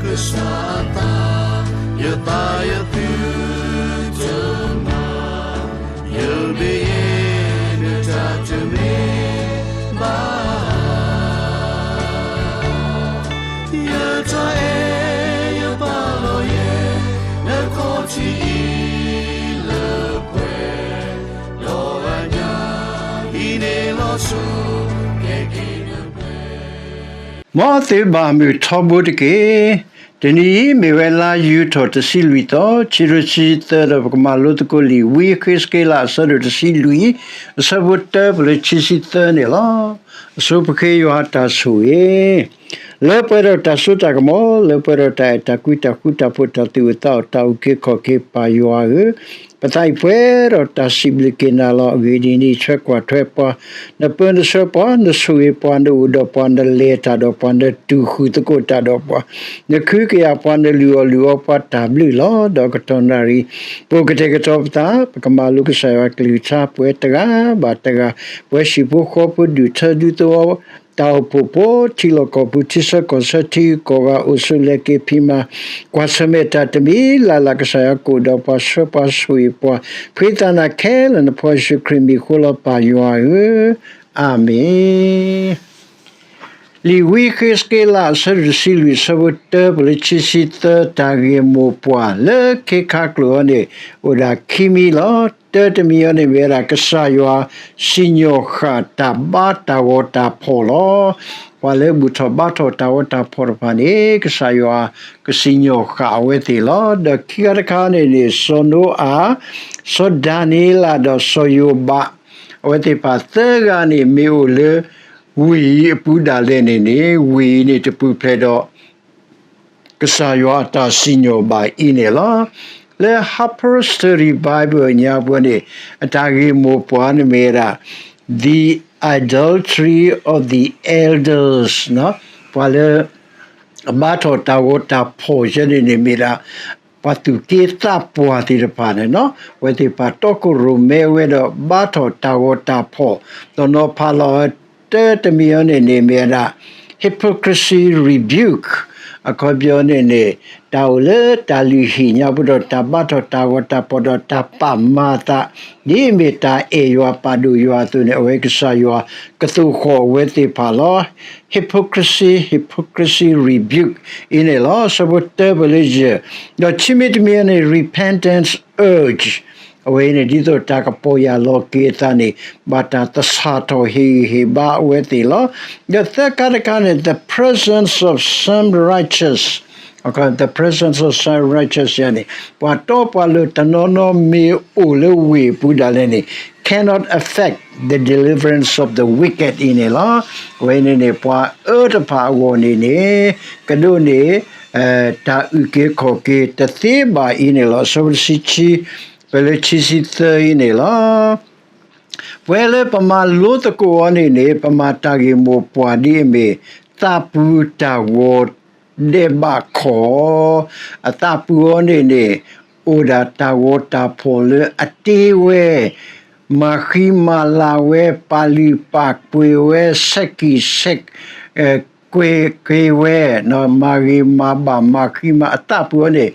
ကစၢ်အသး, ယသးယသုတမၤ, ယမ့ၢ်ယဲနတၢ်တမ့ၢ်ဘၣ်. ယတၢ်အဲၣ်ယပာ်လီၤယဲ, နခီၣ်ထံးအံၤလၢပှဲၤ, ဒီးအညၣ်အံၤန့ၣ်လီၤဆီ, ကဲက့ၤနပှဲၤ မ်သုဘၣ်မုာ်ထီဘိတက့ၢ်. တနံၤအံၤမ့ၢ်ဝဲလါယူၤထီၣ်တဆံလွံၢ်သီ, ခံကထိခံဆံသၢ, ဒီးပကမၤလိသကိးလံာ်ဝံယဃ့းစက့လး အဆၢဒိၣ်တဆံလွံၢ်, အဆၢဖိတၢပလၢခံဆံသၢန့ၣ်လီၤ. အဆိပဃ့ယွၤတၢ်ဆိၣ်ဂ့ၤ လၢပှဲၤဒီးတၢ်စိတၢ်ကမီၤ, လၢပှဲၤဒီးတၢ်အဲၣ်တၢ်ကွံတၢ်ဃူတၢ်ဖိးတၢ်သူၣ်အိၣ်သးအိၣ်တၢ်အုၣ်က့ၤခီၣ်က့ၤ ပၢ်ယွၤဧၢ, ပသးအံၤပှဲၤဒီးတၢ်စံးဘျုးက့ၤနၤလီၤ. အဂ့ၢ်ဒ်အံၤ, နဆှၢကွၢ်ထွဲပှၤ, နပၢနဆှၢပှၤ, နဆိၣ်ဂ့ၤပှၤ, နအိၣ်ဒီးပှၤ, နလဲၤတၢ်ဒီးပှၤ, နတူၢ်ဃုာ်သကိးတၢ်ဒီးပှၤ, နခုကယာ်ပှၤ, နလုၢ်အီၣ်လုၢ်အီပှၤတၢ်ဘျုးလီၤ. ဒီးကတီၢ်နၣ်ရံၣ်, ပကတဲာ်ကတီၤပသး, ပကမၤလိကစၢ်ယွၤအကလုၢ်ကထါပှဲၤတဂၤဘၣ်တဂၤ, ပှဲၤဟံၣ်ဖိဃီဖိဒူၣ်ထၢဒူသဝီ တၢ်အိၣ်ဖှိၣ်ဖိ ထံလီၢ်ကီၢ်ပူၤ ထံဆၢကီၢ်ဆၢ ထံဂုၤကီၢ်ဂၤ အိၣ်ဆူၣ်လဲၤက့ၤဖံးမၤ ကွၢ်ဆၢၣ်မဲာ်တၢ်တမံၤလၢ်လၢ် ကစၢ်ယွၤကအိၣ်ဒီးပှၤ ဆှၢပှၤဆိၣ်ဂ့ၤပှၤ ဖှံသးနၤခဲလၢာ် နဖီယ့ၣ်ၡူးခရံာ်မံၤဃိလီၤ ပၢ်ယွၤဧၢ, အၤမ့ၣ်. လံာ်ဝံဃ့းစက့လး အဆၢဒိၣ်တဆံလွံၢ် အဆၢဖိတၢပလၢခံဆံသၢ တၢ်ဂ့ၢ်မိၢ်ပှၢ်လၢခ့ခါကျိာ်အံၤန့ၣ် အိၣ်ဒၣ်ခံမံၤလီၤ. တၢတမံၤအံၤန့ၣ်မ့ၢ်ဝဲဒၣ် ကစၢ်ယွၤစံၣ်ညီၣ်ဃာ်တၢ်ဘါတၢ်ဂီၤတၢ်ဖှီၣ်လီၤ. ပှၤလၢဘူၣ်ထီၣ်ဘါထီၣ်တၢ်ဂီၤတၢ်ဖှီၣ်တဖၣ်န့ၣ် ကစၢ်ယွၤကစံၣ်ညီၣ်ဃာ်အဝဲသ့ၣ်လီၤ. ဒီးခံခါတခါန့ၣ်န့ၣ် စီၤနိအၤ, စီၤဒၤနံးယ့လး ဒီးစီၤယိၤဘး အဝဲသ့ၣ်တဖၣ်သၢဂၤန့ၣ် မ့ၢ်အိၣ်လၢဝ့ၢ်အံၤအပူၤဒၣ်လဲာ်န့ၣ်န့ၣ် ဝ့ၢ်အံၤန့ၣ်တပူၤဖျဲးဒီး ကစၢ်ယွၤအတၢ်စံၣ်ညီၣ်ဘၣ်အံၤန့ၣ်လီၤ. လၢ Harper's Study Bible ညါပူၤန့ၣ် အတၢ်ဂ့ၢ်မိၢ်ပှၢ်န့ၣ်မ့ၢ်ဝဲဒၣ် The Idolatry of the Elders ပှၤလၢ အဘါထီၣ်တၢ်ဂီၤတၢ်ဖှီၣ်ယဲန့ၣ်န့ၣ်မ့ၢ်ဒၣ် ပှၤသူၣ်က့သးပှၢ်သ့ၣ်တဖၣ်န့ၣ်လီၤ. အဝဲသ့ၣ်တဖၣ်တီခိၣ်ရိၣ်မဲဝဲဒီးဘါထီၣ်တၢ်ဂီၤတၢ်ဖှီၣ်, ဒီးနီၤဖးလီၤတၢတမံၤအံၤန့ၣ်န့ၣ်မ့ၢ်ဝဲဒၣ် hypocrisy rebuke အခီပညီန့ၣ်န့ၣ် တၢ်အိၣ်လၢတၢ်လုၢ်ဟံၣ်ညါပူၤဒီးတၢ်ဘါထီၣ်တၢ်ဂီၤတၢ်ဖှီၣ်ဒီးတၢ်ပာ်မၤအသး ဒ်အမ့ၢ်တၢ်အဲၣ်ယွၤပာ်ဒိၣ်ယွၤအသိးန့ၣ် အဝဲကစၢ်ယွၤကသိၣ်ဃီၣ်အဝဲသ့ၣ်တဖၣ်လီၤ. Hypocrisy, hypocrisy rebuke အံၤန့ၣ်လီၤ. အဆၢဖိတၢပလၢယဲၢ်, ဒီးခံမံၤတမံၤအံၤန့ၣ် repentance urge အဝဲအံၤန့ၣ် ဒ်သိးတၢ်ကပီၢ်ယၢ်လီၤက့ၤအသးန့ၣ် ဘၣ်တၢ်သဆၣ်ထီၣ်ဟ့ၣ်ဂံၢ်ဟ့ၣ်ဘါအဝဲသ့ၣ်လီၤ. ဒီးသၢခါတခါန့ၣ် the presence of some righteous, the presence of some righteous ယဲန့ᣣ် ပှၤတီပှၤလိၤတနီၤနီၤမ့ၢ်အိၣ်လၢဝ့ၢ်အပူၤဒၣ်လဲာ်န့ၣ် cannot affect the deliverance of the wicked အံၤန့ၣ်လီၤ. အဝဲန့ၣ်န့ၣ် ပှၤအၢတဖၣ်အဂီၢ်န့ၣ်န့ၣ် ကဒိးန့ၢ် တၢ်အုၣ်က့ၤခီၣ်က့ၤတသ့ဘၣ်အံၤန့ၣ်လီၤ. အဆၢဖိတဆံခံ ပလၢခံဆံသၢအံၤန့ၣ်လီၤ. ပဝဲလၢပမၤလိသကိးအီၤန့ၣ်န့ၣ် ပမၤတၢ်ဂ့ၢ်မိၢ်ပှၢ်ဒ်အမ့ၢ် သးပူၤတၢ်ဂီၤ ဒဲးဘးခီၣ်, အသးပူၤအီၤန့ၣ်န့ၣ် အိၣ်ဒၣ်တၢ်ဂီၤတၢ်ဖှီၣ်လၢအတ့ဝဲ, မၤဃံမၤလၤဝဲ, ပာ်လုၢ်ပာ်ပှ့ၤဝဲ, ဆဲးကံၢ်ဆဲး ကွဲးက့ၤဝဲ, မၤဂ့ၤမၤဘၣ်မၤဃံမၤ အသးပူၤအီၤန့ၣ်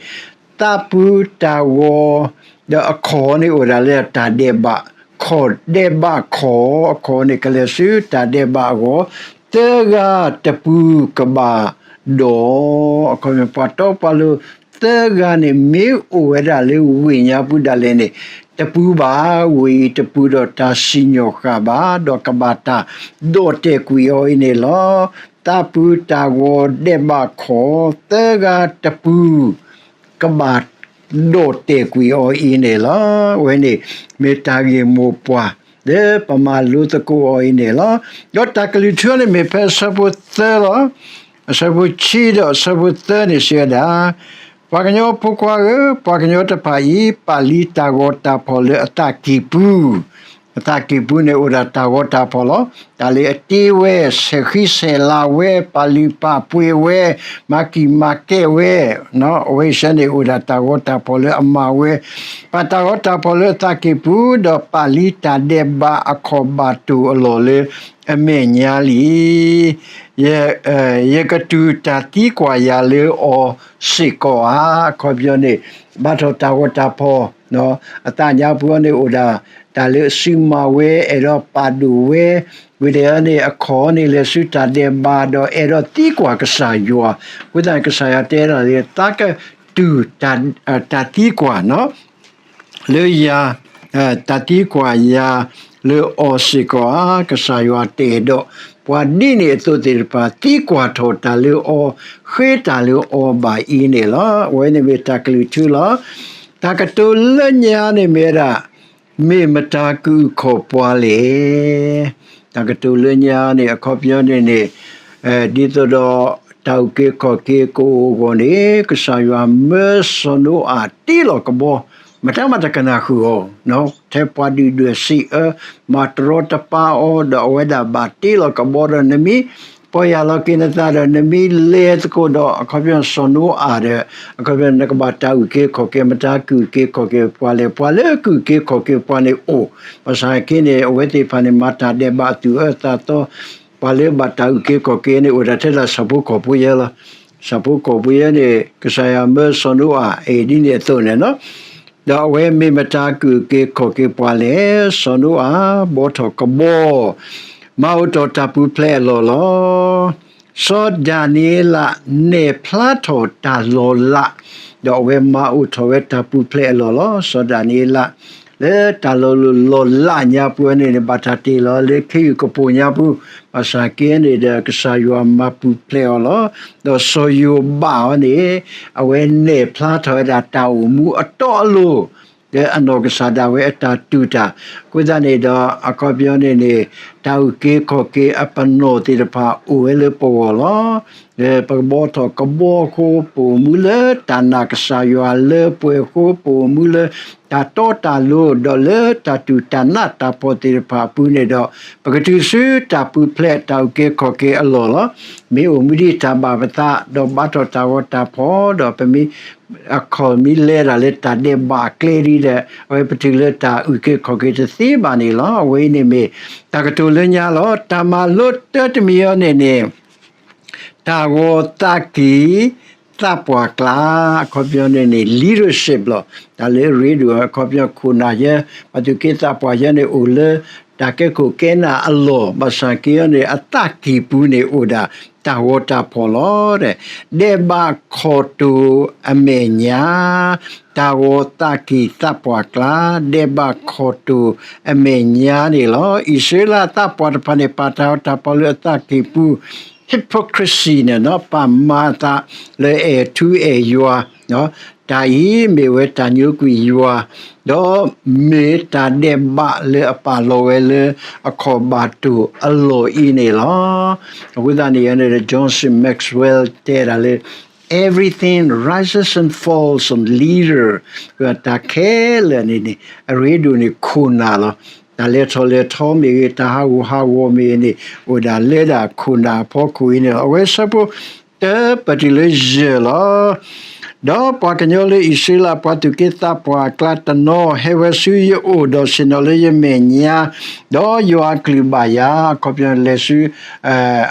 သးပူၤတၢ်ဂီၤ ဒီးအခီၣ်န့ၣ်အိၣ်ဒၣ်လၢတၢ်ဒဲးဘးခီၣ်, ဒဲးဘးခီၣ်, အခီၣ်န့ၣ်ကလဲၤဆူတၢ်ဒဲးဘးအဂီၢ်, သၢဂၤတပူၤကဘၣ်ဒီး, အခီပညီပှၤတီပှၤလိၤသၢဂၤန့ၣ် မ့ၢ်အိၣ်ဝဲဒၣ်လၢဝ့ၢ်ညါပူၤဒၣ်လဲာ်န့ၣ် တပူၤဘၣ်, ဝ့ၢ်အံၤတပူၤဒီးတၢ်စံၣ်ညီၣ်ဃာ်ဘၣ်, ဒီးကဘၣ်တၢ်ဒီၣ်တဲာ်ကွံာ်အီၤအံၤန့ၣ်လီၤ. သးပူၤတၢ်ဂီၤဒဲးဘးခီၣ်, သၢဂၤတပူၤ ကဘၣ်ဒီၣ်တဲာ်ကွံာ်အီၤအံၤန့ၣ်လီၤ. အဝဲန့ၣ် မ့ၢ်တၢ်ဂ့ၢ်မိၢ်ပှၢ် လၢပမၤလိသကိးအီၤအံၤန့ၣ်လီၤ. ဒီးတၢ်ကလုၢ်ထူန့ၣ်မ့ၢ်ဖဲအဆၢဖိသၢလီၤ. အဆၢဖိခံဒီးအဆၢဖိသၢန့ၣ်စံးဝဲဒၣ်, ပှၤကညီဖိခွါဧၢ, ပှၤကညီတဖၣ်အံၤ ပာ်လံတၢ်ဂီၤတၢ်ဖှီၣ်လၢအသးကံၢ်ပူၤ, အသးကံၢ်ပူၤန့ၣ်အိၣ်ဒၣ်တၢ်ဂီၤတၢ်ဖီၣ်လီၤ. တၢ်လၢအတ့ဝဲ, ဆဲးဃံဆဲးလၤဝဲ, ပာ်လုၢ်ပာ်ပှ့ၤဝဲ, မၤကံၢ်မၤကဲဝဲ, အဝဲအံၤစဲန့ၣ်အိၣ်ဒၣ်တၢ်ဂီၤတၢ်ဖီၣ်လၢအမၤဝဲ, ပာ်တၢ်ဂီၤတၢ်ဖီၣ်လၢအသးကံၢ်ပူၤ, ဒီးပာ်လံတၢ်ဒဲးဘးအခီၣ်ဘၣ်တိၢ်အလီၢ်လၢအမဲာ်ညါလံ. ယကတူၢ်တၢ်သံကွၢ်ယၤလၢအီၤစ့ၢ်ကီးဧါ. အခီပညီန့ၣ် ဘၣ်ထီၣ်တၢ်ဂီၤတၢ်ဖီၣ် အသးညါပူၤန့ၣ်အိၣ်ဒၣ် တၢ်လၢအစုမၤဝဲ အဲၣ်ဒိးပာ်ဒိၣ်ဝဲ, ဝံၤဒီးန့ၣ်အခီၣ်န့ၣ်လဲၤဆူတၢ်ဒဲးဘး ဒီးအဲၣ်ဒိးသံကွၢ်ကစၢ်ယွၤ, အဃိသတးန့ၣ် ကစၢ်ယွၤတဲဒၣ်လၢ သးကတူၢ် တၢ်သံကွၢ် လၢယၤ, တၢ်သံကွၢ်ယၤလၢအီၤစ့ၢ်ကီးဧါ. ကစၢ်ယွၤတအဲၣ်ဒိးပှၤဒ်န့ၣ်အသိးသ့ၣ်တဖၣ် သံကွၢ်ထီၣ်တၢ်လၢအီၤ, ဃ့တၢ်လၢအီၤဘၣ်အံၤန့ၣ်လီၤ. အဝဲန့ၣ်မ့ၢ်တၢ်ကလုၢ်ထူလီၤ. တၢ်ကတိၤလၢညါန့ၣ်မ့ၢ်ဝဲဒၣ် မ့ၢ်မတၤကအုၣ်ခီၣ်ပှၤလဲၣ်. တၢ်ကတိၤလၢညါန့ၣ် အခီပညီန့ၣ်န့ၣ် ဒ်သိးဒီး တၢ်အုၣ်က့ၤခီၣ်က့ၤကအိၣ်အဂီၢ်န့ၣ် ကစၢ်ယွၤမၢစီၤနိအၤတ့လီၤကဘီ, မတၤမးတကနၣ်ဃုာ်အီၤ, ထဲပှၤဒုၣ်ဒွဲၣ်စံးအၢ မၤတရီတပါအီၤ, ဒီးအဝဲဒၣ်ဘၣ်တ့လီၤကဘီဒီး နမ့ၢ်ပီၢ်ယၢ်လီၤက့ၤနသးဒီး နမ့ၢ်လဲၤသကိးဒီး အခီပညီစီၤနိအၤဒီး အခီပညီနကဘၣ်တၢ်အုၣ်က့ၤခီၣ်က့ၤ, မတၤကအုၣ်က့ၤခီၣ်က့ၤပှၤလဲၣ်, ပှၤလၢအကအုၣ်က့ၤခီၣ်က့ၤပှၤန့ၣ်အိၣ်, ဘၣ်ဆၣ်က့န့ၣ် အဝဲသ့ၣ်တဖၣ်န့ၣ် မၤတၢ်ဒဲးဘးအသူၣ်အၢသးသီ, ပှၤလၢဘၣ်တၢ်အုၣ်က့ၤခီၣ်က့ၤန့ၣ် အိၣ်ဒၣ်ထဲဒၣ်ဆၣ်ဖိကီၢ်ဖိယဲလီၤ. ဆၣ်ဖိကီၢ်ဖိယဲန့ၣ် ကစၢ်ယွၤမၢစီၤနိအၤ အံၤဒ်န့ၣ်အသိးန့ၣ်လီၤ. ဒီးအဝဲမ့ၢ်မတၤကအုၣ်က့ၤခီၣ်က့ၤပှၤလဲၣ်. စီၤနိအၤဘီထီၣ်ကဘီ, မၤအိၣ်ထီၣ်တၢ်ပူၤဖျဲးအလီၢ်လီၤ. စီၤဒၤနံးယ့လးနဲၣ်ဖျါထီၣ်တၢ်လီၤလး, ဒီးအဝဲမၤအိၣ်ထီၣ်ဝဲတၢ်ပူၤဖျဲးအလီၢ်လီၤ. စီၤဒၤနံးယ့လး လၢတၢ်လီၤလိၢ်လီၤလးညါပူၤန့ၣ်န့ၣ် ဘၣ်တၢ်တ့ၢ်လီၤလၢခ့ယုၢ်ကပိာ်ညါပူၤ, ဘၣ်ဆၣ်က့န့ၣ်ဒီး ကစၢ်ယွၤမၤပူၤဖျဲးအီၤလီၤ. ဒီးစီၤယိၤဘးအီၤန့ၣ် အဝဲနဲၣ်ဖျါထီၣ်ဝဲဒၣ်တၢ်အိၣ်မူအတီအလိၤ လၢအနီၢ်ကစၢ်ဒၣ်ဝဲအတၢ်တူၢ်တၢ်, အဃိသတးန့ၣ်ဒီး အခီပညီန့ၣ်န့ၣ် တၢ်အုၣ်က့ၤခီၣ်က့ၤအပနီၣ်သ့ၣ်တဖၣ်အိၣ်ဝဲလၢပဂီၢ်လီၤ. ပကဘီထီၣ်ကဘီအဃိ ပအိၣ်မူလၢတၢ်နာ်ကစၢ်ယွၤလၢပှဲၤအဃိ ပအိၣ်မူလၢတၢ်တီတၢ်လိၤ ဒီးလၢတၢ်တူၢ်တၢ်နးတၢ်ဖှီၣ်သ့ၣ်တဖၣ်အပူၤန့ၣ်ဒီး ပကတုၤဆူတၢ်ပူၤဖျဲးတၢ်အုၣ်က့ၤခီၣ်က့ၤအလီၢ်လီၤ. မ့ၢ်အိၣ်မူဒ်တၢ်ဘၣ်ပသး ဒီးဘၣ်ထီၣ်တၢ်ဂီၤတၢ်ဖီၣ် ဒီးပမ့ၢ် အခီၣ်မ့ၢ်လဲၤဒၣ်လၢတၢ်ဒဲးဘးအကျဲဒ်ဒီး အဝဲပတုၤလၢတၢ်အုၣ်က့ၤခီၣ်က့ၤတသ့ဘၣ်န့ၣ်လီၤ. အဝဲအံၤန့ၣ်မ့ၢ် တၢ်ကတိၤလၢညါလီၤ. တၢ်မၤလိတၢတမံၤအံၤန့ၣ်န့ၣ် တၢ်ဂီၤသးကံၢ်သးပှၢ်ကျါ အခီပညီန့ၣ်န့ၣ် leadership လီၤ. တၢ်လၢအရ့ဒိၣ်အခီပညီခိၣ်နၢ်ယဲ ပှၤသူၣ်က့သးပှၢ်ယဲန့ၣ်အိၣ်လၢ တၢ်ကဲခိၣ်ကဲနၢ်အလီၢ် ဘၣ်ဆၣ်က့န့ၣ် အသးကံၢ်ပူၤန့ၣ်အိၣ်ဒၣ်တၢ်ဂီၤတၢ်ဖီၣ်လီၤ. ဒဲးဘးခီၣ်တိၢ်အမဲာ်ညါ တၢ်ဂီၤသးကံၢ်သးပှၢ်ကျါ ဒဲးဘးခီၣ်တိၢ်အမဲာ်ညါန့ၣ်လီၤ. အံၣ်စရ့လးသးပှၢ်တဖၣ်န့ၣ် ပာ်တၢ်ဂီၤတၢ်ဖီၣ်လၢအသးကံၢ်ပူၤ hypocrisy န့ၣ် ပာ်မၤအသးလၢအဲၣ်ထူအဲၣ်ယွၤ တၢ်အံၤမ့ၢ်ဝဲတၢ်ညိကွံာ်ယွၤ ဒီးမ့ၢ်တၢ်ဒဲးဘးလၢအပာ်လီၤဝဲလၢအခီၣ်ဘၣ်တိၢ်အလီၢ်အံၤန့ၣ်လီၤ. အဃိသတးန့ၣ် John C Maxwell တဲဒၣ်လၢ everything rises and falls on leader တၢ်ခဲလၢာ်န့ၣ်န့ၣ် အရ့ဒိၣ်န့ၣ်ခိၣ်နၢ်လီၤ. တၢ်လဲၤထီၣ်လဲၤထီမ့ၢ်ဂ့ၤ တၢ်ဟးဂူာ်ဟးဂီၤမ့ၢ်ဂ့ၤန့ၣ် အိၣ်ဒၣ်လၢဒၣ်ခိၣ်နၢ်အဖီခိၣ်အံၤန့ၣ်လီၤ. အဝဲဆၢဖိ တၢပတုၤလၢယဲၢ်လီၤ. ဒီးပှၤကညီလၢအံၣ်စရ့လးပှၤသူၣ်က့သးပှၢ်အကျါတနီၤ ဟဲဝဲဆူယအိၣ်ဒီးဆ့ၣ်နီၤလၢယမဲာ်ညါ, ဒီးယွၤအကလုၢ်ဘၣ်ယၤ, အခီပညီလဲၤဆူ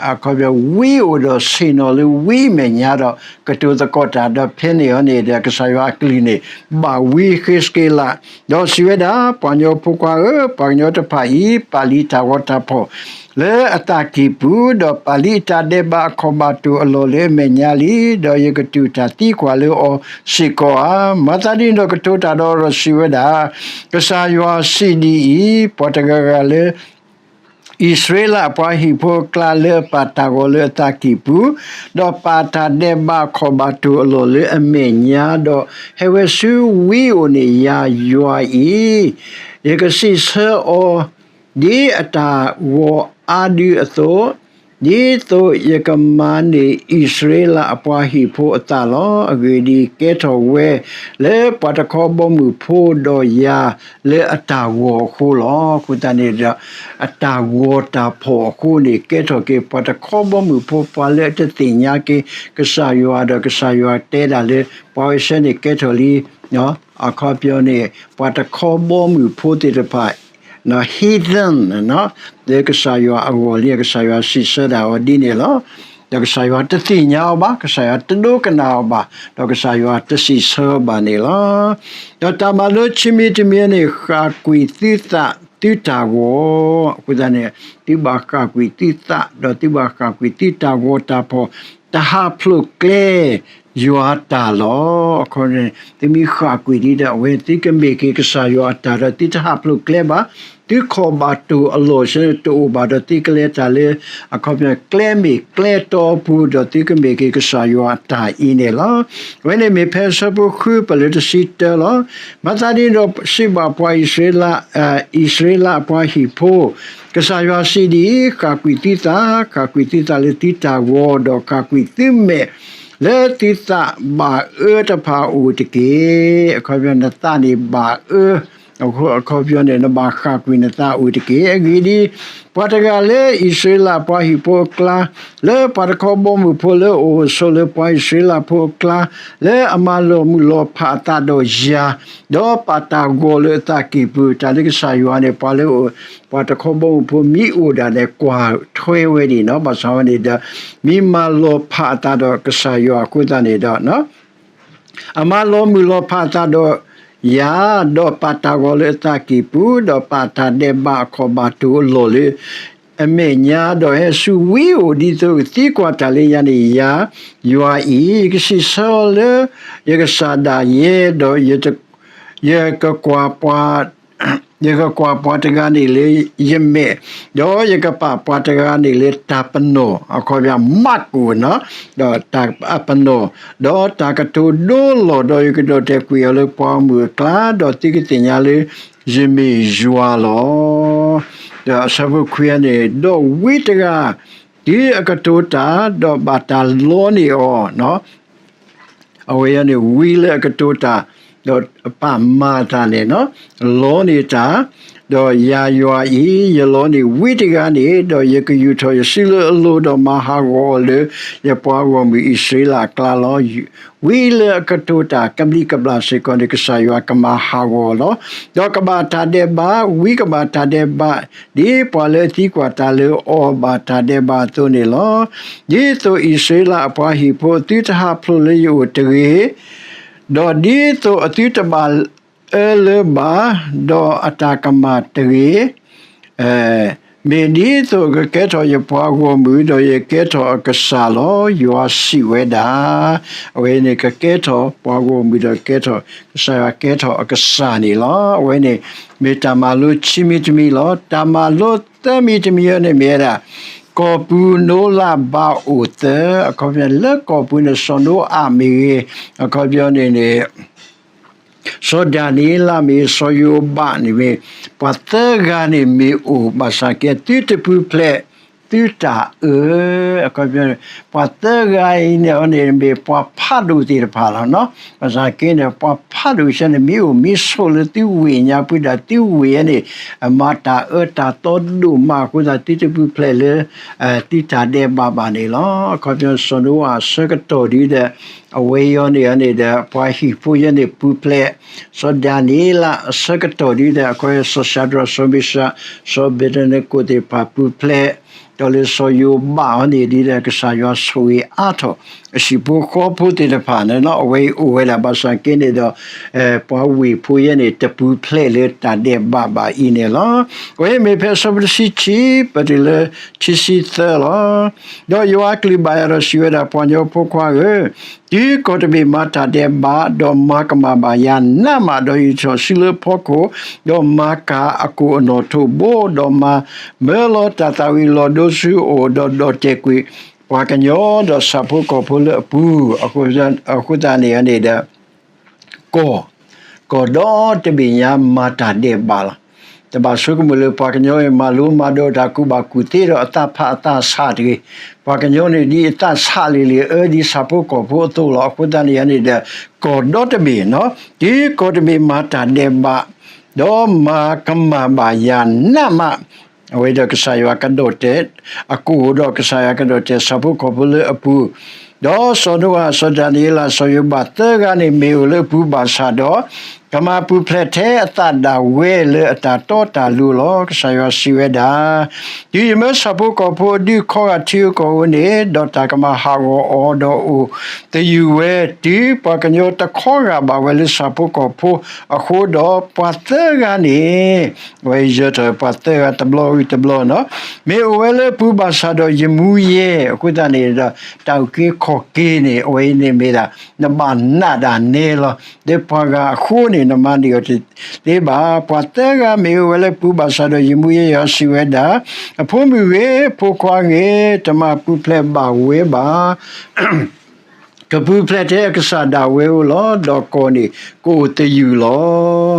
အခီပညီဝံအိၣ်ဒီးဆ့ၣ်နီၤလၢဝံမဲာ်ညါဒီး ကတိၤသကိးတၢ်ဒီးဖဲန့ၣ်အီၤန့ၣ်ဒီး ကစၢ်ယွၤအကလုၢ်န့ၣ် ဘၣ်ဝံဃ့စက့လး, ဒီးစံးဝဲဒၣ်, ပှၤကညီဖိခွါဧၢ, ပှၤကညီတဖၣ်အံၤ ပာ်လံတၢ်ဂီၤတၢ်ဖီၣ် လၢအသးကံၢ်ပူၤ, ဒီးပာ်လံအတၢ်ဒဲးဘးအခီၣ်ဘၣ်တိၢ်အလီၢ်လၢအမဲာ်ညါလံ, ဒီးယကတူၢ်တၢ်သံကွၢ်လၢအီၤစ့ၢ်ကီးဧါ. မၤသးဒ်န့ၣ်ဒီးကတိၤတၢ်ဒီးအီၤဒီးစံးဝဲဒၣ်, ကစၢ်ယွၤစံးဒ်အံၤ, ပှၤတဂၤဂၤလၢ အံၣ်စရ့လးအပှၤဟံၣ်ဖိအကျါလၢအပာ်တၢ်ဂီၤလၢအသးကံၢ်ပူၤ, ဒီးပာ်တၢ်ဒဲးဘးအခီၣ်ဘၣ်တိၢ်အလီၢ်လၢအမဲာ်ညါ, ဒီးဟဲဝဲဆူဝံအိၣ်န့ၣ်ယၤ, ယွၤအံၤ, ယကစံးဆၢအီၤ ဒ်အတၢ်ဂီၤအါဒုအသိး, ဒ်သိးယကမၤန့ၢ်အံၣ်စရ့လးအပှၤဟံၣ်ဖိအသးလီၤ. အဂ့ၢ်ဒ်အံၤ, ကဲထီၣ်ဝဲလၢပှၤတခီဘီမုၢ်ဖိ ဒီးယၤလၢအတၢ်ဂီၤအဃိလီၤ. အဃိသတးန့ၣ်ဒီး အတၢ်ဂီၤတၢ်ဖီၣ်အဃိန့ၣ် ကဲထီၣ်က့ၤပှၤတခီဘီမုၢ်ဖိ ပှၤလၢအတသ့ၣ်ညါက့ၤကစၢ်ယွၤ ဒီးကစၢ်ယွၤတဲဒၣ်လၢ ပှၤဝဲဆဲန့ၣ်ကဲထီၣ်လံ အခီပညီန့ၣ် ပှၤတခီဘီမုၢ်ဖိသ့ၣ်တဖၣ် heathen လၢကစၢ်ယွၤအဂီၢ်လံ ကစၢ်ယွၤစံးဆၢဒၣ်အီၤဒ်န့ၣ်လီၤ. ဒီးကစၢ်ယွၤတသ့ၣ်ညါအီၤဘၣ်, ကစၢ်ယွၤတဒိကနၣ်အီၤဘၣ်, ဒီးကစၢ်ယွၤတစံးဆၢအီၤဘၣ်န့ၣ်လီၤ. ဒီးတၢ်မၤလိခံမံၤတမံၤန့ၣ် ဃၣ်ကွံာ်သုသးသုတၢ်ဂီၤ, အဃိသတးန့ၣ် သုဘၣ်ဃၣ်ကွံာ်သုသး ဒီးသုဘၣ်ဃၣ်ကွံာ်သုတၢ်ဂီၤတၢ်ဖီၣ်, တဟးဖျိးကျဲ ယွၤတၢ်လီၤ. အခီပညီန့ၣ် သုမ့ၢ်ဃၣ်ကွံာ်ဒ်ဒီး အဝဲသုကမ့ၢ်က့ၤကစၢ်ယွၤအတၢ်ဒီး သုတဟးဖျိးကျဲဘၣ်, သုခီၣ်ဘၣ်တိၢ်အလီၢ်ဆၢန့ၣ်တအိၣ်ဘၣ်ဒီး သုကလဲၤတၢ်လၢ အခီပညီကျဲမ့ၢ်ကျဲတီအပူၤ ဒီးသုကမ့ၢ်က့ၤကစၢ်ယွၤအတၢ်အံၤန့ၣ်လီၤ. အဝဲန့ၣ်မ့ၢ်ဖဲအဆၢဖိဃု ပလၢတဆံတၢလီၤ. မၤသးဒ်န့ၣ်ဒီး စံးဘၣ်ပှၤအံၣ်စရ့လး, အံၣ်စရ့လးအပှၤဟံၣ်ဖိ, ကစၢ်ယွၤစံးဒ်အံၤ, ဃၣ်ကွံာ်သုသး, ဃၣ်ကွံာ်သုသးလၢသုတၢ်ဂီၤ, ဒီးဃၣ်ကွံာ်သုမဲာ် လၢသုသးဘၣ်အၢတဖၣ်အအိၣ်တက့ၢ်. အခီပညီနသးန့ၣ်ဘၣ်အၢ, အခီပညီန့ၣ် နဘၣ်ဃၣ်ကွံာ်နသးအိၣ်တက့ၢ်. အဂ့ၢ်ဒ်အံၤ, ပှၤတဂၤလၢအံၣ်စရ့လးပှၤဟံၣ်ဖိအကျါ, လၢပှၤတခီဘီမုၢ်ဖိလၢအအိၣ်အဆိးလၢပှၤအံၣ်စရ့လးဖိအကျါ, လၢအမၤလီၤမုၢ်လီၤဖးအသးဒီးယၤ, ဒီးပာ်တၢ်ဂီၤလၢအသးကံၢ်ပူၤ, တၢ်လၢကစၢ်ယွၤန့ၣ် ပှၤလၢ ပှၤတခီဘီမုၢ်ဖိမ့ၢ်အိၣ်ဒၣ်လဲာ် ကွၢ်ထွဲဝဲဒၣ်နီၤ, ဘၣ်ဆၣ်ဝဲန့ၣ်ဒီး မ့ၢ်မၤလီၤဖးအသးဒီးကစၢ်ယွၤအဃိသတးန့ၣ်ဒီး အမၤလီၤမုၢ်လီၤဖးအသးဒီးယၤ, ဒီးပာ်တၢ်ဂီၤလၢအသးကံၢ်ပူၤ, ဒီးပာ်တၢ်ဒဲးဘးအခီၣ်ဘၣ်တိၢ်အလီၢ်လၢ အမဲာ်ညါ, ဒီးဟဲဆူဝံဧိၤ, ဒ်သိးကသံကွၢ်တၢ်လၢယၤန့ၣ်, ယၤ, ယွၤအံၤ, ယကစံးဆၢအီၤလၢယကစၢ်ဒၣ်ယဲ, ဒီးယကကွၢ်ပှၤ ယကကွၢ်ပှၤတဂၤန့ၣ်လၢယမဲာ်, ဒီးယကပာ်ပှၤတဂၤန့ၣ်လၢတၢ်ပနီၣ်, အခီပညီ mark နီၤ, ဒီးတၢ်အပနီၣ်, ဒီးတၢ်ကတိၤဒိလီၤ, ဒီးယကဒိးတဲာ်ကွံာ်အီၤလၢပှၤဂီၢ်မုၢ်အကျါ, ဒီးသုကသ့ၣ်ညါလၢယမ့ၢ်ယွၤလီၤ. ဒီးအဆၢဖိခွံန့ၣ်, ဒီးဝံတဂၤ, တုၤအကတိၤတၢ်, ဒီးဘၣ်တၢ်လီန့ၢ်အီၤ အဝဲအံၤန့ၣ် ဝံလၢအကတိၤတၢ်, ဒီးပာ်မၤတၢ်န့ၣ်, လီန့ၢ်တၢ်, ဒီးယၤယွၤအံၤ, ယလီန့ၢ်ဝံတဂၤန့ၣ်, ဒီးယကယူာ်ထီၣ်ယစုလၢအလိၤ, ဒီးမၤဟးဂီၤအီၤလၢယပှၤဂီၢ်မုၢ်အံၣ်စရ့လးအကျါလီၤ. ဝံလၢအကတိၤတၢ်ကဘျံးကဘျၣ်စ့ၢ်ကီးန့ၣ် ကစၢ်ယွၤကမၤဟးဂီၤအီၤလီၤ. ဒီးကဘၣ်တၢ်ဒဲးဘး, ဝံကဘၣ်တၢ်ဒဲးဘး, ဒ်ပှၤလၢအသံကွၢ်တၢ်လၢအီၤဘၣ်တၢ်ဒဲးဘးအသိးန့ၣ်လီၤ. ဒ်သိးအံၣ်စရ့လးအပှၤဟံၣ်ဖိ သုတဟးဖျိးလၢယအိၣ်တဂ့ၤ, ဒီးဒ်သိးအသုတဘၣ်အၢလၢၤဘၣ်, ဒီးအတၢ်ကမၣ်တဂ့ၤ, မ့ၢ်ဒ်သိးကကဲထီၣ်ယပှၤဂီၢ်မုၢ်, ဒီးယကကဲထီၣ်အကစၢ်လီၤ, ယွၤစံးဝဲဒၣ်. အဝဲန့ၣ် ကကဲထီၣ်ပှၤဂီၢ်မုၢ်, ဒီးကဲထီၣ်ကစၢ်ယွၤ, ကဲထီၣ်အကစၢ်န့ၣ်လီၤ. အဝဲန့ၣ် မ့ၢ်တၢ်မၤလိခံမံၤတမံၤလီၤ. တၢ်မၤလိသၢမံၤတမံၤအံၤန့ၣ်မ့ၢ်ဝဲဒၣ် ကီၢ်ပူၤနိလးဘးအိၣ်သၢ, အခီပညီ လၢကီၢ်ပူၤန့ၣ် စီၤနိအၤမ့ၢ်ဂ့ၤ, အခီပညီန့ၣ်န့ၣ် စီၤဒၤနံးယ့လးမ့ၢ်ဂ့ၤ, စီၤယိၤဘးန့ၣ်မ့ၢ်, ပှၤသၢဂၤန့ၣ်မ့ၢ်အိၣ်, ဘၣ်ဆၣ်က့ သုတပူၤဖျဲးသုတၢ်အၢ, အခီပညီ ပှၤသၢဂၤအံၤန့ၣ်န့ၣ် မ့ၢ်ပှၤဖးဒိၣ်သ့ၣ်တဖၣ်လီၤနီၤ. ဘၣ်ဆၣ်က့န့ၣ် ပှၤဖးဒိၣ်ဆၢန့ၣ် မ့ၢ်အိၣ်မ့ၢ်ဆိးလၢသုဝ့ၢ်ညါပူၤဒီး သုဝ့ၢ်အံၤန့ၣ် အမၤတၢ်အၢတၢ်သီဒိၣ်မးအဃိသတး သုတပူၤဖျဲးလၢ သုတၢ်ဒဲးဘးဘၣ်န့ၣ်လီၤ. အခီပညီ စီၤနိအၤအဆၢကတီၢ်ဒ်ဒီး အဝဲအံၤန့ၣ်န့ၣ်ဒီး ပှၤဟံၣ်ဖိအံၤန့ၣ်ပူၤဖျဲး, စီၤဒၤနံးယ့လးအဆၢကတီၢ်ဒ်ဒီး အခီပညီ စီၤၡၤဒြး စီၤမ့ၡး, စီၤအဘ့းနကိၣ်သ့ၣ်တဖၣ်ပူၤဖျဲး, ဒီးလၢစီၤယိၤဘးအံၤန့ၣ်ဒ်ဒီး ကစၢ်ယွၤဆိၣ်ဂ့ၤအါထီၣ် အဟံၣ်ဖိဃီဖိသ့ၣ်တဖၣ်န့ၣ်လီၤ. အဝဲအံၤအိၣ်ဝဲဒၣ် ဘၣ်ဆၣ်က့န့ၣ်ဒီး ပှၤဝ့ၢ်ဖိအံၤန့ၣ် တပူၤဖျဲးလၢတၢ်ဒဲးဘးဘၣ်အံၤန့ၣ်လီၤ. အဝဲမ့ၢ်ဖဲအဆၢဖိတဆံခံ ပတုၤလၢခံဆံသၢလီၤ. ဒီးယွၤအကလုၢ်ဘၣ်ယၤဒီးစံးဝဲဒၣ်, ပှၤကညီဖိခွါဧၢ, တုၤကီၢ်တဘ့ၣ်မၤတၢ်ဒဲးဘး, ဒီးမၤကမၣ်ဘၣ်ယၤနးမး, ဒီးယယူာ်ထီၣ်စုလၢအဖီခိၣ်, ဒီးမၤကၤအကိာ်အနီၢ်ထိးဘိ, ဒီးမၤမၢလီၤတၢ်သးဝံၣ်လီၤဒိဆူအအိၣ်, ဒီးဒိးတဲာ်ကွံာ်ပှၤကညီ, ဒီးဆၣ်ဖိကီၢ်ဖိလၢအပူၤ, အဃိသတးန့ၣ်န့ၣ်ဒီး ကီၢ်, ကီၢ်ဒီတဘ့ၣ်ညါမၤတၢ်ဒဲးဘးလီၤ. တဘၣ်ဆိကမိၣ်လၢပှၤကညီအံၤ မၤလိမၤဒိးတၢ်ကူၣ်ဘၣ်ကူၣ်သ့ဒီးအသးဖးအသးဆးတဂ့ၤ. ပှၤကညီန့ၣ်ဒ်အသးဆးလံၤလံၤ အၢဒ်ဆၣ်ဖိကီၢ်ဖိအသိးလီၤ. အဃိသတးန့ၣ်န့ၣ်ဒီး ကီၢ်ဒီတဘ့ၣ်နီၤ, တုၤကီၢ်တဘ့ၣ်မၤတၢ်ဒဲးဘး ဒီးမၤကမၣ်ဘၣ်ယၤနးမး အဝဲဒီးကစၢ်ယွၤကဒီးတဲာ်, အကအိၣ်ဒီးကစၢ်ယွၤကဒီးတဲာ် ဆၣ်ဖိကီၢ်ဖိလၢအပူၤ, ဒီးစီၤနိအၤ စီၤဒၤနံးယ့လး စီၤယိၤဘးသၢဂၤန့ၣ် မ့ၢ်အိၣ်လၢအပူၤဘၣ်ဆၣ်ဒီး ကမၤပူၤဖျဲးထဲအသးဒၣ်ဝဲလၢအတၢ်တီတၢ်လိၤလီၤ. ကစၢ်ယွၤစံးဝဲဒၣ်, တုၤယမၢဆၣ်ဖိကီၢ်ဖိအဒုးခီဂာ်ထံဂုၤကီၢ်ဂၤဧိၤန့ၣ်, ဒီးတၢ်ကမၤဟးဂီၤအီၤဒီးအိၣ်သယုၢ်ဝဲ, တုၤပှၤကညီတခီဂာ်ဘၣ်ဝဲလၢဆၣ်ဖိကီၢ်ဖိအဃိဒီး ပှၤသၢဂၤန့ၣ်, အဝဲယၢၤထီၣ်ပှၤသၢဂၤတဘျီဝံၤတဘျီနီၤ, မ့ၢ်အိၣ်ဝဲလၢအပူၤဘၣ်ဆၣ်ဒီးယမူယဲၢ်, အဃိသတးန့ၣ်ဒီး တၢ်အုၣ်က့ၤခီၣ်က့ၤန့ၣ် အဝဲအံၤန့ၣ်မ့ၢ်ဒၣ် နဘၣ်နာ်ဒၣ်နဲလီၤ. ဒီးပှၤဂၤအဃိန့ၣ် နမၤန့ၢ်အီၤတသ့ဘၣ်. ပှၤသၢဂၤမ့ၢ်အိၣ်ဝဲလၢအပူၤဘၣ်ဆၣ်ဒီး ယမူယဲၢ် ယွၤစံးဝဲဒၣ်, အဖိမုၣ်ဂ့ၤ, အဖိခွါဂ့ၤ, တမၤပူၤဖျဲးဘၣ်ဝဲဘၣ်. ကပူၤဖျဲးထဲအကစၢ်ဒၣ်ဝဲဧိၤလီၤ. ဒီးကီၢ်န့ၣ်ကအိၣ်သယုၢ်လီၤ.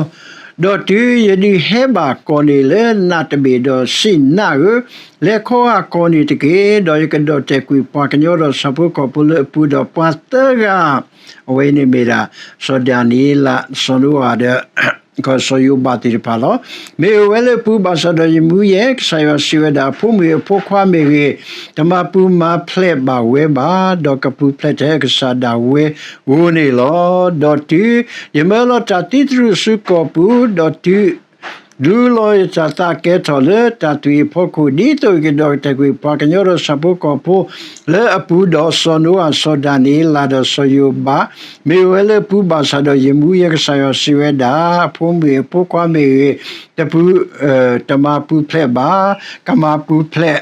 ဒီးတုၤယဒုးဟဲဘၣ်ကီၢ်န့ၣ်လၢနးတဘ့ၣ်ဒီးစံးနးဧၢ, လဲၤခီဂာ်ကီၢ်န့ၣ်တက့ၢ်. ဒီးယကဒီၣ်တဲာ်ကွံာ်ပှၤကညီဒီးဆၣ်ဖိကီၢ်ဖိလၢအပူၤဒီးပှၤသၢဂၤ, အဝဲန့ၣ်မ့ၢ်ဒၣ် စီၤဒၤနံးယ့လး, စီၤနိအၤဒီး စီၤယိၤဘးသ့ၣ်တဖၣ်လီၤ. မ့ၢ်အိၣ်ဝဲလၢအပူၤဘၣ်ဆၣ်ဒီးယမူယဲၢ်, ကစၢ်ယွၤစံးဝဲဒၣ်, အဖိမုၣ်အဖိခွါမ့ၢ်ဂ့ၤ, တမၤပူၤမၤဖျဲးဘၣ်ဝဲဘၣ်, ဒီးကပူၤဖျဲးထဲအကစၢ်ဒၣ်ဝဲဧိၤန့ၣ်လီၤ. ဒီးတုၤယမၢလီၤတၢ်သံသရူးဆူကီၢ်ပူၤ, ဒီးတုၤ ဒုးလီၤယတၢ်သးကဲထီၣ်လၢတၢ်သွံၣ်အဖီခိၣ်, ဒ်သိးယကဒီၣ်ကတဲာ်ကွံာ်ပှၤကညီဒီးဆၣ်ဖိကီၢ်ဖိလၢအပူၤဒီးစီၤနိအၤ, စီၤဒၤနံးယ့လးဒီးစီၤယိၤဘး, မ့ၢ်အိၣ်ဝဲလၢအပူၤဘၣ်ဆၣ်ဒီးယမူယဲၢ်, ကစၢ်ယွၤစံးဝဲဒၣ်, အဖိမုၣ်အဖိခွါမ့ၢ်ဂ့ၤ, တပူၤ, တမၤပူၤဖျဲးဘၣ်, ကမၤပူၤဖျဲး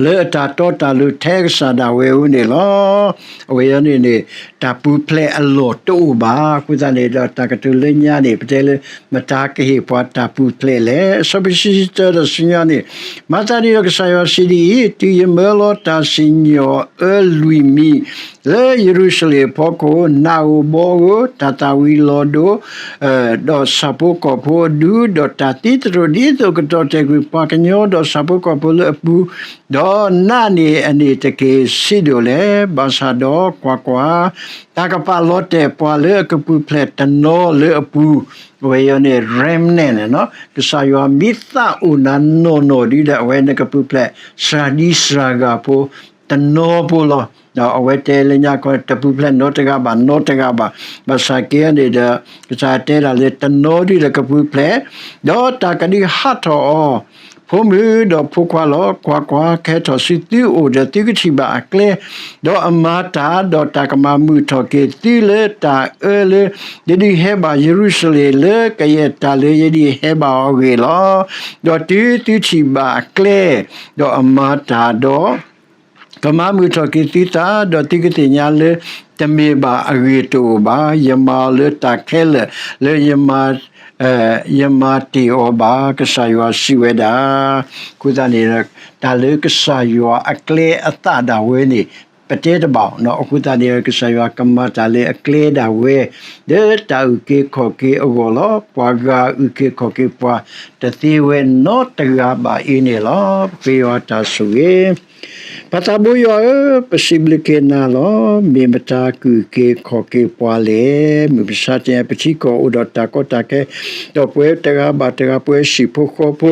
လၢအတၢ်တီတၢ်လိၤထဲကစၢ်ဒၣ်ဝဲဧိၤန့ၣ်လီၤ. အဝဲအံၤန့ၣ်န့ၣ် တၢ်ပူၤဖျဲးအလီၢ်တအိၣ်ဘၣ်. အဃိသတးန့ၣ်ဒီးတၢ်ကတိၤလၢညါန့ၣ် ပတဲလၢ မတၤကဟ့ၣ်ပှၤတၢ်ပူၤဖျဲးလဲၣ်. အဆၢဖိတဆံတၢဒီးဆူညါန့ၣ်, မၤသးဒ်န့ၣ်ဒီးကစၢ်ယွၤစံးဒ်အံၤ, တုၤယမၢလီၤတၢ်စံၣ်ညီၣ်အၢလွံၢ်မံၤ လၢယရူၤၡလ့ၣ်အဖီခိၣ်, နးဧိၤဘီဧိၤ, တၢ်သၣ်ဝံၤလီၤဒိ ဒီးဆၣ်ဖိကီၢ်ဖိအဒူ, ဒီးတၢ်သံသရူးဒ်သိးကဒီၣ်တဲာ်ကွံာ်ပှၤကညီဒီးဆၣ်ဖိကီၢ်ဖိလၢအပူၤ, ဒီးနးန့ၢ်အန့ၣ်တက့ၢ် ဆံးဒိၣ်လဲၣ်. ဘၣ်ဆၣ်ဒီးကွၢ်ကွၢ်, တၢ်ကပာ်လီၤတဲာ်ပှၤလၢအကပူၤဖျဲးတနီၤလၢအပူၤ, အဝဲအံၤန့ၣ် remnant န့ၣ်, ကစၢ်ယွၤမ့ၢ်သးအိၣ်နၤနီၢ်နီၢ်ဒ်ဒီး အဝဲန့ၣ်ကပူၤဖျဲး စှၤဒံစှၤဂၤဖိ တနီၤဖိလီၤ. ဒီးအဝဲတဲလၢညါခီ တပူၤဖျဲးနီတဂၤဘၣ် နီတဂၤဘၣ်. ဘၣ်ဆၣ်က့န့ၣ်ဒီး ကစၢ်တဲဒၣ်လၢတနီၤဒ်ဒီးကပူၤဖျဲး, ဒီးတၢ်ကဒုးဟးထီၣ်အီၤ, ဖိမုၣ်ဒီးဖိခွါလီၤ. ကွၢ်ကွၢ်, ကဟဲထီၣ်ဆူသုအိၣ်ဒီးသုကထံၣ်ဘၣ်အကျဲ, ဒီးအမၤတၢ်, ဒီးတၢ်ကမၤမုာ်ထီၣ်က့ၤသုလၢတၢ်အၢလၢ ယဒုးဟဲဘၣ်ယရူၤၡလ့ၣ်လၢကယဲၢ်တၢ်လၢယဒုးဟဲဘၣ်အီၤအဂ့ၢ်လီၤ. ဒီးတုၤသုထံၣ်ဘၣ်အကျဲ, ဒီးအမၤတၢ်ဒီး ကမၤမုာ်ထီၣ်က့ၤသုသး, ဒီးသုကသ့ၣ်ညါလၢ တမ့ၢ်ဘၣ်အဂ့ၢ်တအိၣ်ဘၣ်. ယမၤအီၤလၢတၢ်ခဲလၢာ်လၢ ယမၤတ့ၢ်အီၤဘၣ်, ကစၢ်ယွၤစံးဝဲဒၣ်. အဃိသတးန့ၣ် တၢ်လၢကစၢ်ယွၤအကျဲအသးဒၣ်ဝဲန့ၣ် ပတဲတဘၣ်နီၤ. အဃိသတးန့ၣ် ကစၢ်ယွၤကမၤတၢ်လၢအကျဲဒၣ်ဝဲ လၢတၢ်အုၣ်က့ၤခီၣ်က့ၤအဂီၢ်လီၤ. ပှၤဂၤအုၣ်က့ၤခီၣ်က့ၤပှၤတသ့ဝဲနီတဂၤဘၣ်အံၤန့ၣ်လီၤ. ပဃ့ယွၤတၢ်ဆိၣ်ဂ့ၤ ပၢ်သးဘိယွၤဧၢ, ပစံးဘျုးက့ၤနၤလီၤ. မ့ၢ်မတၤကအုၣ်က့ၤခီၣ်က့ၤပှၤလဲၣ်. မုၢ်မဆါတနံၤ ပထံကီၢ်အိၣ်ဒီးတၢ်ကီတၢ်ခဲ, ဒီးပဝဲတဂၤဘၣ်တဂၤ ပဝဲဟံၣ်ဖိဃီဖိ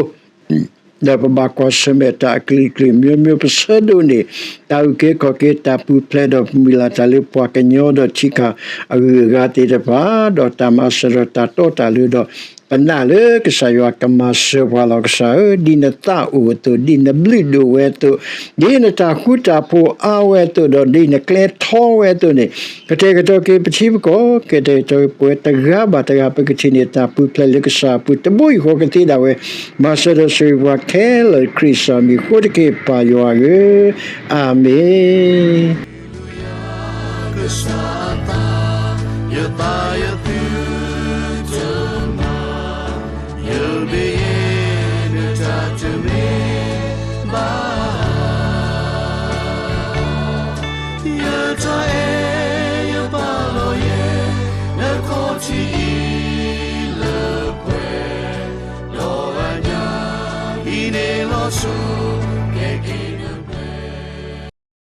ဒီးပဘၣ်ကွၢ်ဆၢၣ်မဲာ်တၢ်အကလုာ်ကလုာ် မျိုးမျိုး ပဆၢဒိးန့ၢ် တၢ်အုၣ်က့ၤခီၣ်က့ၤ တၢ်ပူၤဖျဲးဒီးပမုၢ်လၢ်တၢ်လၢပှၤကညီဒီး ထံကီၢ်အဂုၤအဂၤသ့ၣ်တဖၣ်, ဒီးတၢ်မၤစၢၤဒီးတၢ်တီတၢ်လိၤဒီး ပနာ်လၢကစၢ်ယွၤကမၤစၢၤပှၤလီၤ. ကစၢ်ဧၢ, ဒ်နသးအိၣ်အသိး, ဒ်နဘျုးဒိၣ်ဝဲအသိး, ဒ်နတၢ်ဃူတၢ်ဖိးအါဝဲအသိး, ဒီးဒ်နကျဲထီဝဲအသိးန့ၣ်, ကတဲာ်ကတီၤက့ၤပထံပကီၢ်, ကတဲာ်ကတီၤက့ၤပဝဲတဂၤဘၣ်တဂၤ ပကထံၣ်န့ၢ်တၢ်ပူၤဖျဲးလၢကစၢ်အပူၤ တဘိယူၢ်ဃီကသ့ဒၣ်ဝဲ, မၤစၢၤဒီးဆိၣ်ဂ့ၤပှၤခဲလၢာ်လၢခရံာ်အမံၤအဃိတက့ၢ် ပၢ်ယွၤဧၢ, အၤမ့ၣ်.